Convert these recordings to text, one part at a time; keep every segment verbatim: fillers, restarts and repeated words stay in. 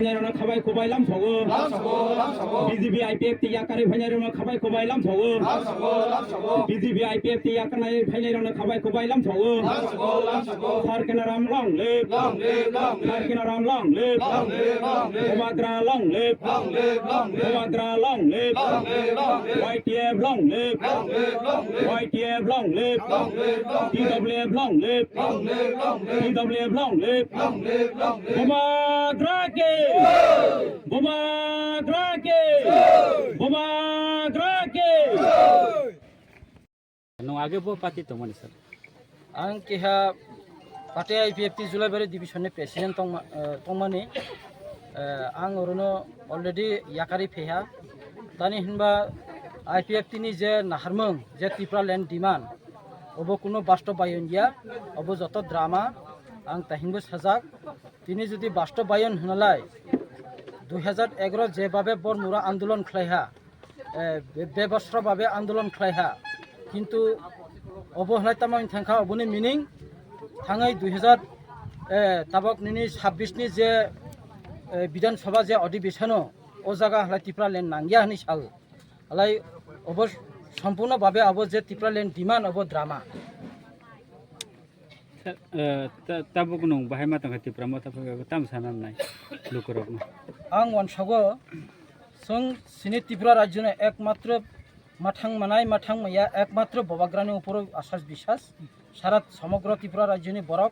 Phainairokno khabai kubai lamsogo. B J P I P F T yakarwi phainairokno khabai kubai lamsogo. B J P I P F T yakarwi phainairokno khabai kubai lamsogo. Sir Kanaram long live. Sir Kanaram long live. Bubagra long live. Bubagra long live. Y T F long live. Y T F long live. T W F long live. T W F long live. Bubagra ki! Bubagra ki! Bubagra ki! Nwng age bo party tongmani sir? Ang keha party I P F T Julaibari division ni president tongma-, eh, tongmani. Eh, ang orono already yakarwi phaikha. Tani hinba I P F T ni je naharmung, je Tipraland demand, obo kuno bastobayon ya, obo joto drama, ang tahimbo sajak. Tini jodi bastobayon hwnalai, dui hajar egaro je babe Bormura andolon khlaiha, eh, be-, bebosro babe andolon khlaiha, kintu obo hwnlai tamo wng thangkha, oboni meaning thangwi dui hajar, eh, tabok nini sabbish ni je, eh, Bidhan Sabha je odibeshono, o jaga hwnlai Tipraland nangya hwnwi sao. Alai obo sompurno babe abo je Tipraland demand obo drama. Sir, eh, ta-, tabuk nwng bahai ma tongkha Tipra Motha phai tam sana nai lukurokno. Ang wansago, chwng sini Tripura rajyoni ekmatro mathang manai, mathang maya, ekmatro Bubagrani uporo asas bisas, sara somogro Tripura rajyoni borok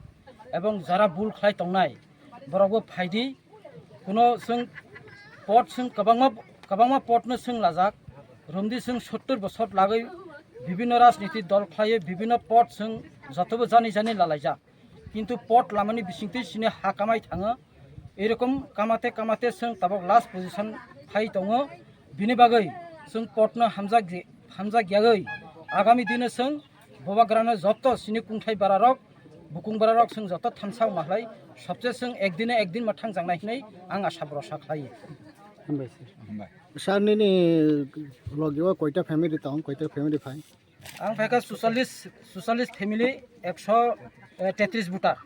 ebong jara bul khlai tongnai, borokbo phaidi, kuno chwng pot chwng kwbangma, kwbangma potno chwng lajak, romdi chwng sottor bosor lagwi bibinno rajniti dol khlaiwi bibinno pot chwng jotobo jani jani lalaijak. Kintu pot lamani bisingtwi chini ha kamai thango. Erokom kamate kamate chwng tabok last position phai tongo. Bini bagwi chwng potno hamjak je-, hamjak yagwi agami dino chwng Bubagrano joto chini kungthai bararok, bukung bararok chwng joto thamsa wngma khlai, sobse chwng ekdine ekdin ma thangjaknai hinwi ang asa borosa khlai. Hambai sir. Hambai. Sir, nini logi o koita family tong, koita family phai? Ang phaikha suchallis, suchallis family, ekso tetris voter.